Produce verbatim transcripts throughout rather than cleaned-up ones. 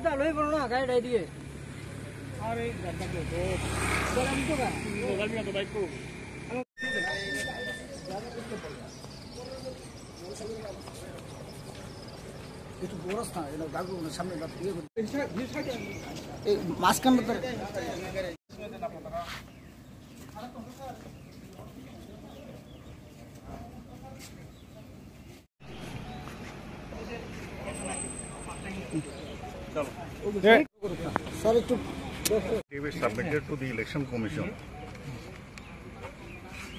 Aloi bolo na, gai dai diye. Are, ganda ko. Jalan itu kan? Jalan itu baik ko. Itu boros na, itu dagu na samne bat diye. Eh, mask kan betul. Sir, একটু He was submitted to the Election Commission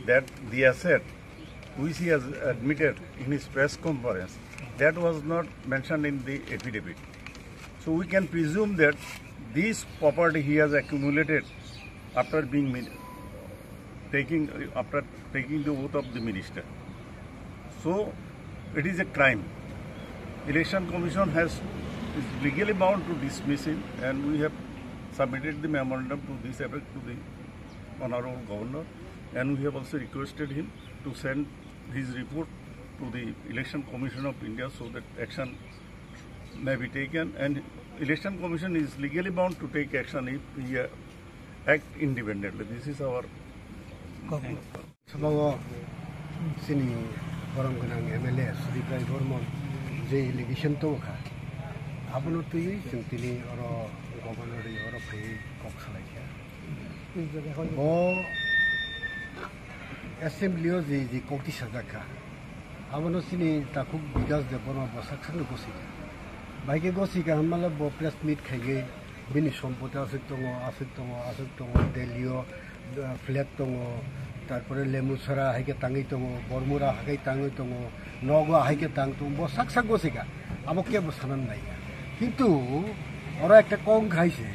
that the asset which he has admitted in his press conference, that was not mentioned in the affidavit. So we can presume that this property he has accumulated after being min-, taking, after taking the oath of the minister. So it is a crime. Election Commission has, is legally bound to dismiss him, and we have submitted the memorandum to this effect to the Honorable Governor, and we have also requested him to send his report to the Election Commission of India so that action may be taken, and Election Commission is legally bound to take action if he, uh, act independently. This is our Sabao chini borom gwnang M L A Sudip Rai Bormon je allegation tongo kha, abono twiwi chwng tini oro governor ri oro phaiwi kok salai kha. Bo assembly o je je kok tisajak kha, abono chini takhuk Bikas Debbarma bo sak sakno gosika. Bahai khe gosika hwnmale bo press meet khaigwi bini sompoti aswk tongo, aswk tongo, aswk tongo, Delhi o, uh, flat tongo, tarpore Lembusara hai khe tangwi tongo, Bormura hai khe tangwi tongo, nogo hai khe tang tongo, bo sak sak gosika. Abo kebo sanani nai ya. Kintu oro ekta kok khai se,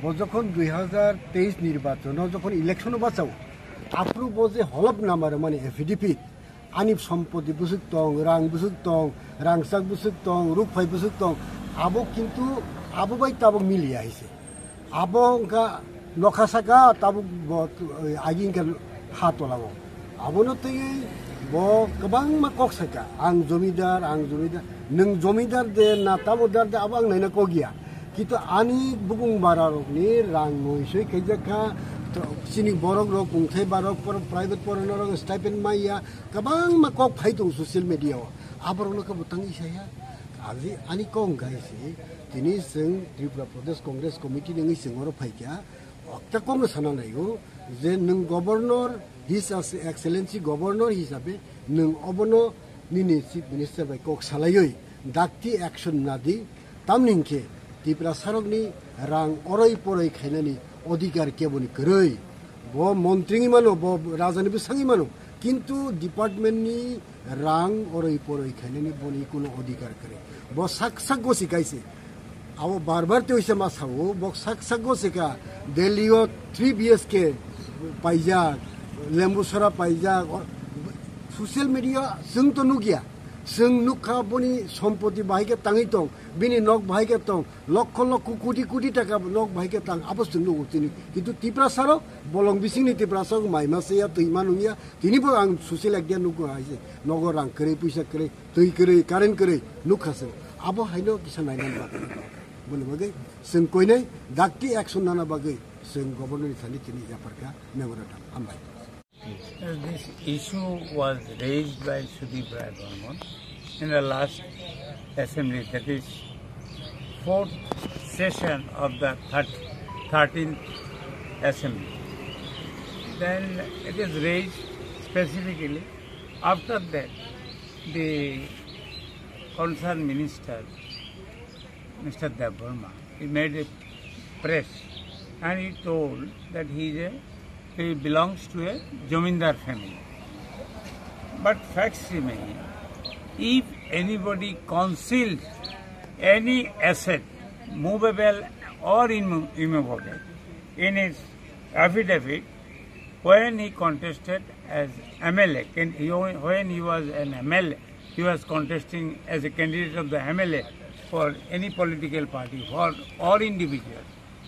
bo jokhon dui hazar teis nirbachon o jokhon election o bachao, aphuru bo je holopnama rwmani affidavit, ani sompoti bwswk tong, rang bwswk tong, rangchak bwswk tong, rukphai bwswk tong, abo kintu abo bai tabuk miliya hai se. Abo wngkha nokha saka tabuk bo, eh, agi wngkha ha tola o. Abono twiwi bo kwbangma kok saka, "Ang jomidar, ang jomidar." Nwng jomidar de na tabukdar de abo ang naina kok ya. Kintu ani bukung bara rokni rang noi soi khaijak kha, to chini borok rok kungthai barok por-, private porano rok stipend maya, kwbangma kok phai tongo social media o. Aborokno khe bo tangwi saya. Aji ani kok wngkha hai se, tini chwng Tripura Pradesh Congress Committee ni wngwi chwng oro phaikha. Okta kokno sana naigo je nwng governor, His Excellency Governor hisabe nwng obono nini Chief Minister bai kok salaiwi dakti action nadi. Tamni hinkhe Tiprasarokni rang oroi poroi khainani odhikar keboni kwrwi. Bo montri wngwi mano, bo rajani bwsang wngwi mano, kintu department ni rang oroi poroi khainani boni kuno odhikar kwrwi. Bo sak sak gosi kaise. Abo bar bar tei oisa ma sao, bo sak sak gosi ka Delhi o three B H K paijak, Lembusara paijak, o-, social media chwng to nukya. Chwng nukha boni sompoti bahai khe tangwi tong, bini nok bahai khe tong, lokho lokho koti koti taka nok bahai khe tang, abo chwng nugo tini. Kintu Tiprasarok, bolong bisingni Tiprasarok mai ma se ya, twi ma nung ya, tini bo ang social media nugo hai se, nogo rang kwrwi, puisa kwrwi, twi kwrwi, current kwrwi, nukha chwng. Abo haino kisa nainani bagwi. Boni bagwi chwng koinai dakti action nana bagwi chwng governor ni thani tini yapharkha memorandum. Hambai. This issue was raised by Sudip Rai Barman in the last assembly, that is fourth session of the third, thirteenth assembly. Then it is raised specifically. After that, the concerned minister, Mister Debbarma, he made a press and he told that he is a, he belongs to a Jamindar family. But facts remain, if anybody conceals any asset, movable or immo-, immovable, in his affidavit, when he contested as M L A, can, he, when he was an M L A, he was contesting as a candidate of the M L A for any political party or, or individual.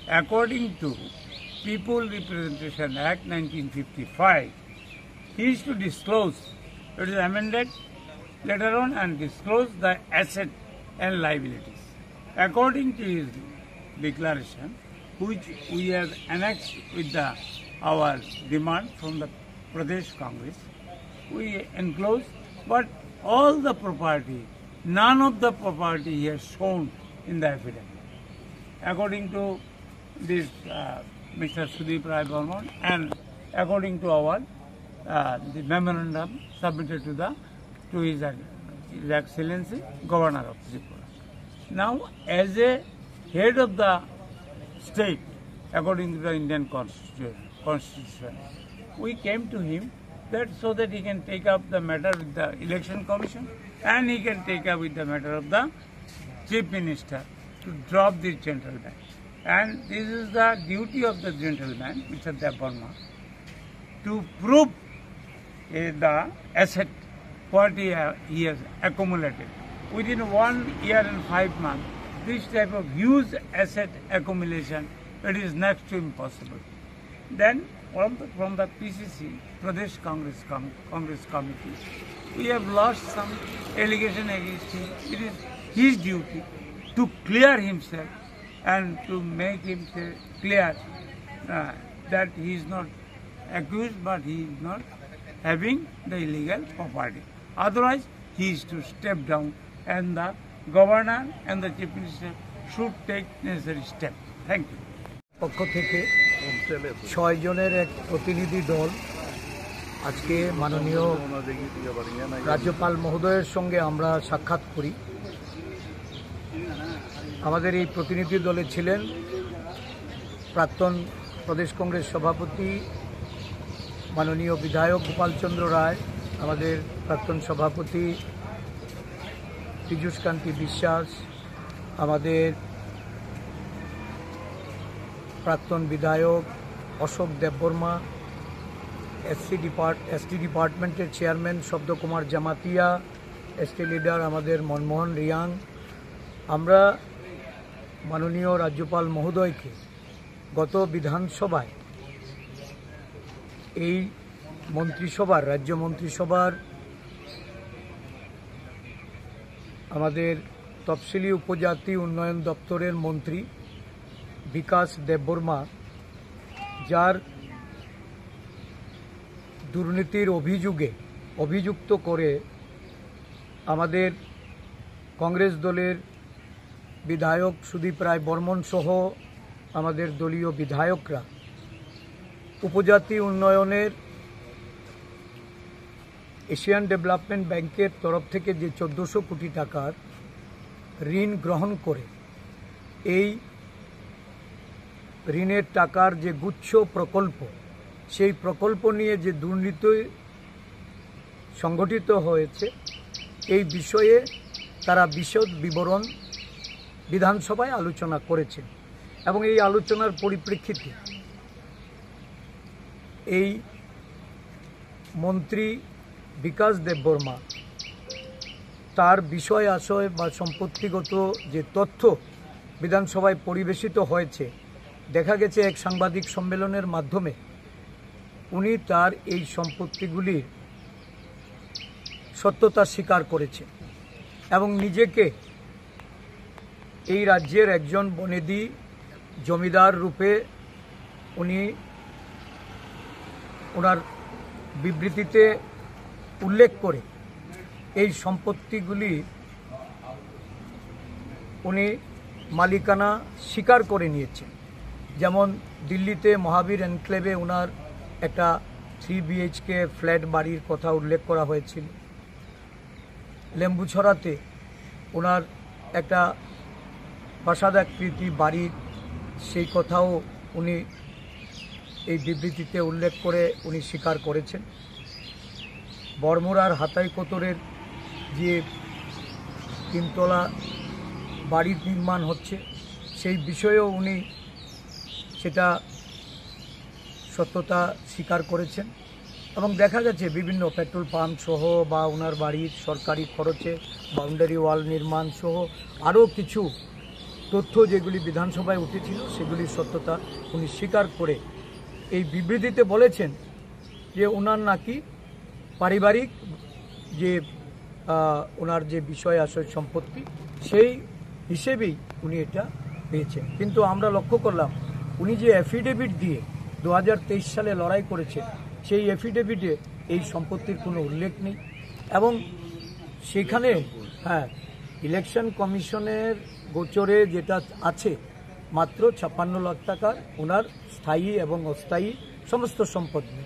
According to People Representation Act nineteen fifty-five, he is to disclose, it is amended later on, and disclose the asset and liabilities. According to his declaration, which we have annexed with the, our demand from the Pradesh Congress. We enclose, but all the property, none of the property he has shown in the affidavit. According to this, uh, Mister Sudip Rai Barman, and according to our, uh, the memorandum submitted to the, to His, His Excellency Governor of Tripura. Now, as a head of the state, according to the Indian Constitution, Constitution, we came to him that so that he can take up the matter with the Election Commission and he can take up with the matter of the Chief Minister to drop this gentleman. And this is the duty of the gentleman, Mister Debbarma, to prove, eh, the asset what he ha-, he has accumulated. Within one year and five months, this type of huge asset accumulation, it is next to impossible. Then from the, from the P C C, Pradesh Congress Com-, Congress Committee, we have lodged some allegation against him. It is his duty to clear himself and to make him clear, uh, that he is not accused, but he is not having the illegal property. Otherwise, he is to step down, and the governor and the chief minister should take necessary step. Thank you. পক্ষ থেকে ছয় জনের এক প্রতিনিধি দল আজকে মাননীয় রাজ্যপাল মহোদয়ের সঙ্গে আমরা সাক্ষাৎ করি। আমাদের এই প্রতিনিধি দলে ছিলেন প্রাক্তন প্রদেশ কংগ্রেস সভাপতি মাননীয় বিধায়ক গোপালচন্দ্র রায়, আমাদের প্রাক্তন সভাপতি পীযুষ কান্তি বিশ্বাস, আমাদের প্রাক্তন বিধায়ক অশোক দেববর্মা, এসসি ডিপার্ট-, এসটি ডিপার্টমেন্টের চেয়ারম্যান শব্দ কুমার জামাতিয়া, এসটি লিডার আমাদের মনমোহন রিয়াং, আমরা মাননীয় রাজ্যপাল মহোদয়কে গত বিধানসভায় এই মন্ত্রিসভার, রাজ্য মন্ত্রিসভার আমাদের তফসিলি উপজাতি উন্নয়ন দপ্তরের মন্ত্রী বিকাশ দেববর্মা, যার দুর্নীতির অভিযোগে অভিযুক্ত করে আমাদের কংগ্রেস দলের বিধায়ক সুদীপ রায় বর্মন সহ আমাদের দলীয় বিধায়করা উপজাতি উন্নয়নের এশিয়ান ডেভেলপমেন্ট ব্যাংকের তরফ থেকে যে চোদ্দশো কোটি টাকার ঋণ গ্রহণ করে এই ঋণের টাকার যে গুচ্ছ প্রকল্প, সেই প্রকল্প নিয়ে যে দুর্নীতি সংঘটিত হয়েছে, এই বিষয়ে তারা বিশদ বিবরণ বিধানসভায় আলোচনা করেছেন এবং এই আলোচনার পরিপ্রেক্ষিতে এই মন্ত্রী বিকাশ দেববর্মা তার বিষয় আশয় বা সম্পত্তিগত যে তথ্য বিধানসভায় পরিবেশিত হয়েছে, দেখা গেছে এক সাংবাদিক সম্মেলনের মাধ্যমে উনি তার এই সম্পত্তিগুলির সত্যতা স্বীকার করেছেন এবং নিজেকে এই রাজ্যের একজন বনেদি জমিদার রূপে উনি ওনার বিবৃতিতে উল্লেখ করে এই সম্পত্তিগুলি উনি মালিকানা স্বীকার করে নিয়েছেন। যেমন দিল্লিতে মহাবীর এনক্লেভে ওনার একটা থ্রি বিএইচকে ফ্ল্যাট বাড়ির কথা উল্লেখ করা হয়েছিল। লেম্বুছড়াতে ওনার একটা প্রাসাদাকৃতি বাড়ির সেই কথাও উনি এই বিবৃতিতে উল্লেখ করে উনি স্বীকার করেছেন। বড়মুড়ার হাতাই কোতরের যে তিনতলা বাড়ির নির্মাণ হচ্ছে, সেই বিষয়েও উনি সেটা সত্যতা স্বীকার করেছেন এবং দেখা গেছে বিভিন্ন পেট্রোল পাম্প সহ বা ওনার বাড়ির সরকারি খরচে বাউন্ডারি ওয়াল নির্মাণ সহ আরও কিছু তথ্য যেগুলি বিধানসভায় উঠেছিল, সেগুলির সত্যতা উনি স্বীকার করে এই বিবৃতিতে বলেছেন যে ওনার নাকি পারিবারিক যে, আহ, ওনার যে বিষয় আশয় সম্পত্তি, সেই হিসেবেই উনি এটা পেয়েছেন। কিন্তু আমরা লক্ষ্য করলাম, উনি যে অ্যাফিডেভিট দিয়ে দু হাজার তেইশ সালে লড়াই করেছেন, সেই অ্যাফিডেভিটে এই সম্পত্তির কোনো উল্লেখ নেই। এবং সেখানে, হ্যাঁ, ইলেকশন কমিশনের গোচরে যেটা আছে, মাত্র ছাপ্পান্ন লাখ টাকার ওনার স্থায়ী এবং অস্থায়ী সমস্ত সম্পদ নেই।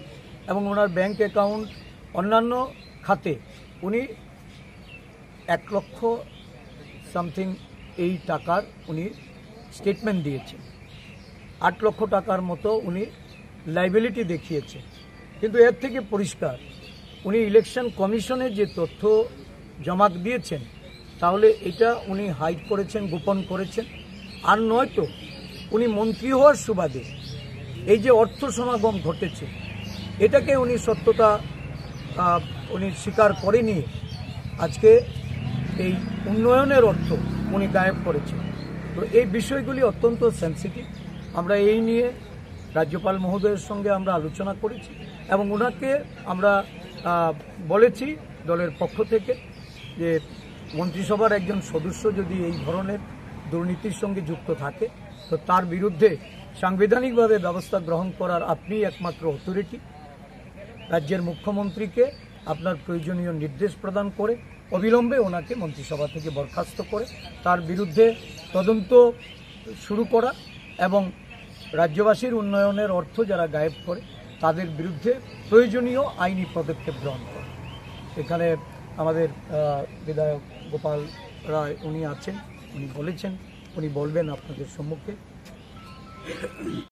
এবং ওনার ব্যাংক অ্যাকাউন্ট, অন্যান্য খাতে উনি এক লক্ষ সামথিং এই টাকার উনি স্টেটমেন্ট দিয়েছেন। আট লক্ষ টাকার মতো উনি লাইবিলিটি দেখিয়েছেন। কিন্তু এর থেকে পরিষ্কার, উনি ইলেকশন কমিশনে যে তথ্য জমা দিয়েছেন, তাহলে এটা উনি হাইড করেছেন, গোপন করেছেন। আর নয়তো উনি মন্ত্রী হওয়ার সুবাদে এই যে অর্থ সমাগম ঘটেছে, এটাকে উনি সত্যতা, আহ, উনি স্বীকার করেনি। আজকে এই উন্নয়নের অর্থ উনি গায়েব করেছেন। তো এই বিষয়গুলি অত্যন্ত সেন্সিটিভ। আমরা এই নিয়ে রাজ্যপাল মহোদয়ের সঙ্গে আমরা আলোচনা করেছি এবং ওনাকে আমরা, আহ, বলেছি দলের পক্ষ থেকে যে মন্ত্রিসভার একজন সদস্য যদি এই ধরনের দুর্নীতির সঙ্গে যুক্ত থাকে, তো তার বিরুদ্ধে সাংবিধানিকভাবে ব্যবস্থা গ্রহণ করার আপনি একমাত্র অথরিটি। রাজ্যের মুখ্যমন্ত্রীকে আপনার প্রয়োজনীয় নির্দেশ প্রদান করে অবিলম্বে ওনাকে মন্ত্রিসভা থেকে বরখাস্ত করে তার বিরুদ্ধে তদন্ত শুরু করা এবং রাজ্যবাসীর উন্নয়নের অর্থ যারা গায়েব করে, তাদের বিরুদ্ধে প্রয়োজনীয় আইনি পদক্ষেপ গ্রহণ করা। এখানে আমাদের, আহ, বিধায়ক গোপাল রায় উনি আছেন, উনি বলেছেন, উনি বলবেন আপনাদের সম্মুখে।